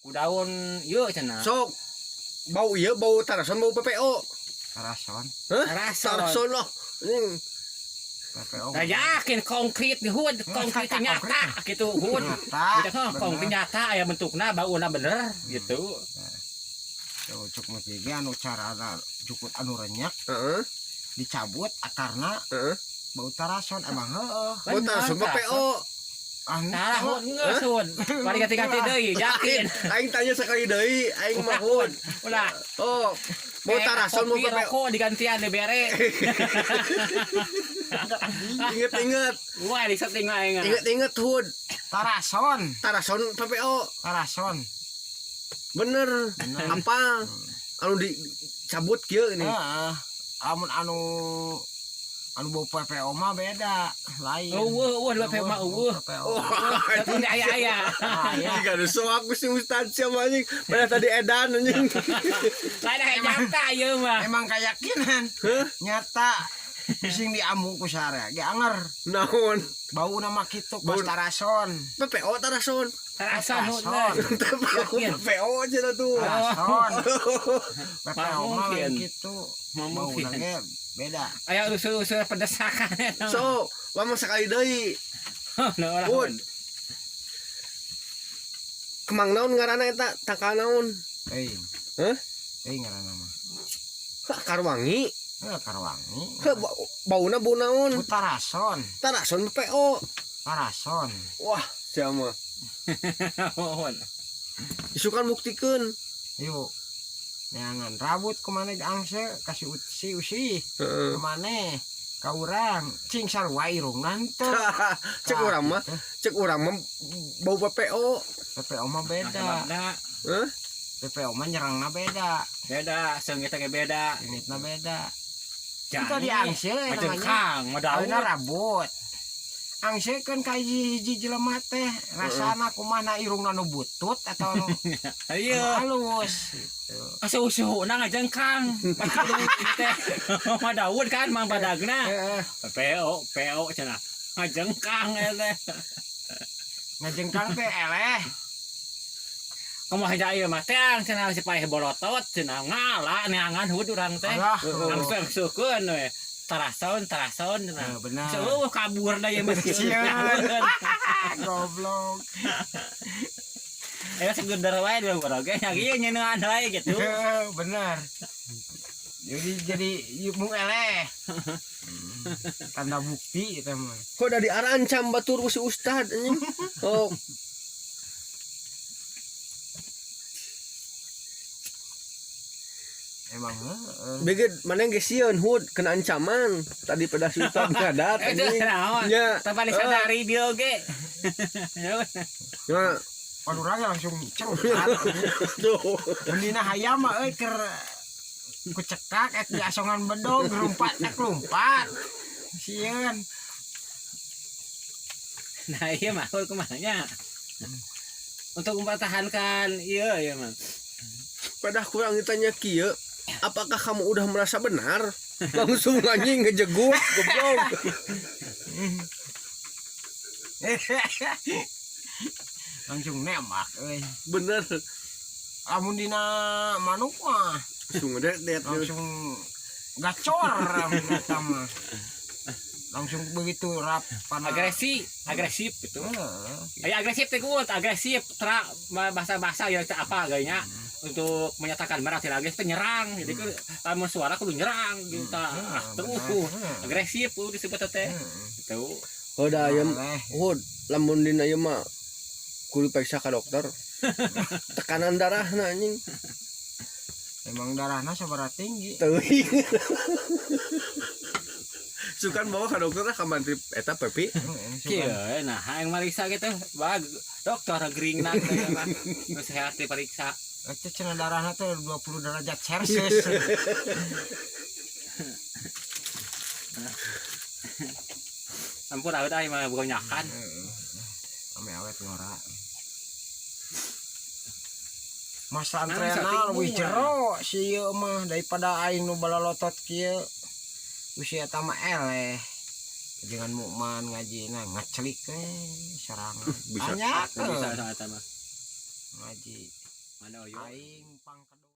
Ku daun ieu cenah. Sok bau ieu bau tarason bau PPO. Tarason. Hah? Tarason. Tarason loh. Anjing. PPO. Nah, yakin konkret nih Hud, konkret nyata gitu Hud. Nyata. Gitu, konkret nyata aya bentukna bauna bener gitu. Tuh, cuk mesti ge anu carana jukut anu renyak Heeh, dicabut akarna heeh. bau tarason emang heueuh. Bau tarason PPO. Ah, Salah Hud geus Hud. Mari ganti-ganti deui, yakin. Aing tanya sekali deui, aing mah Hud. Ulah. Oh, bau tarason mau Kopi PPO. rokok digantian dibere. Ingat-ingat, Wah, di setting aing. ingat-ingat Hud. Tarason, Tarason PPO. tarason. Bener. Apa? Anu dicabut kieu ini. Heeh. Amun anu anu bau PPO mah beda, lain. Eueuh, eueuh, dua PPO mah eueuh. PPO. Oh, Tapi aya-aya. Ah, ya. Jika ada soak si Ustad siapa anjing. Padahal tadi edan anjing. Lain aya nyata ieu mah. Emang keyakinan Hah? nyata bising diamuk ku sare ge anger Naon? bau nama kitu pas Bau- tarason. PPO tarason. Tarason Hud. Tarason. Yakin. PPO aja lah tuh. Tarason. PPO mah Mungkin. lain kitu. Bau Mungkin. ge beda. Aya usul-usul pedesakan eta. So, lama sekali deui. Nah, Hud. Kemang naon ngaranna eta? Tangkal naon? Euy. Hah? Euy ngaranna mah. Hah, Karwangi. Heuh Karwangi. Heh, bauna bau naon? Bu tarason, Tarason PPO. tarason. Wah, siapa? Mohon. Isukan buktikeun. Yuk. Neangan rabut kemana angse kasih usi usi Heeh. kemana ka urang cing sarua irungna teu. Cek urang mah, cek urang mah bau PPO. PPO mah beda. Sebabna Hah? PPO mah nyerangna beda, beda, seungit ge beda. sengitna beda. Jangan. Itu di angse Macam namanya. kang, mah Ayeuna rabut. Angse kan ka hiji-hiji jelema teh rasana kumaha irungna nu butut atau nu Iya. anu halus gitu. Asa usuhuna ngajengkang. Teh. Mah Daud kan mang badagna. Heeh, PO, PO cenah. Ngajengkang eta teh. ngajengkang teh eleh. Kumaha ja ieu mah teh cenah si paeh bolotot cenah ngala neangan hud urang teh. Alah, Langsung sukeun we. Tarason, tarason cenah. Eh, benar. Seueuh kabur da ieu mah. Sieun. Goblok. Eta segedar wae dua urang ge nya ieu nyeuneuan wae gitu. Heeh, benar. Jadi mung eleh. Tanda bukti itu mah. Kok udah diarancam batur ku si Ustad anjing. Oh, Emang heeh. Beget mana geus sieun Hud kena ancaman tadi pada si Ustad ngadat Itu anjing. naon? Nya. Tanpa disadari dia oge. Ya. Pan urang langsung cengkat. Tuh. Mendina hayam mah euy keur ku cekak ek diasongan bedog lumpat ek lumpat. Sieun. Nah iya mah kumaha nya. Untuk mempertahankan iya iya mah. Pada kurang ditanya kieu, apakah kamu udah merasa benar? Langsung anjing ngejegut goblok. Langsung nembak euy. Bener. Lamun dina manuk mah Langsung ngedet-det. langsung gacor lamun eta mah. Langsung begitu rap pana Agresi, agresif gitu. Heeh. Ya agresif teh kuat, agresif tra bahasa-bahasa ya apa gayanya untuk menyatakan marah tidak agresif teh nyerang. Jadi kan lamun suara kudu nyerang gitu tah. Ah, tuh agresif kudu disebut teh. Gitu. Oh, da ayam Eleh. Hud, lamun dina ieu mah kudu periksa ka dokter. Tekanan darahna anjing. Emang darahna sabaraha tinggi. Teuing. Sukan bawa ka dokter lah ka mantri eta Pepi. Heeh, Kieu nah hayang mariksa gitu. Bag dokter geringna teh mah. Nu sehat diperiksa. Eta cenah darahna teh 20 derajat Celsius. Ampun awet aing mah bukan. Heeh. Ame awet ngora. Masa Nah, antreana leuwih bisa jero si ieu mah daripada aing nu balalotot kieu. Usia eta mah eleh. Jangan mukman ngajina ngecelik we sorangan. Bisa. Tanyakeun. Bisa sama eta mah. Ngaji. Mana yo? Aing pangkedung.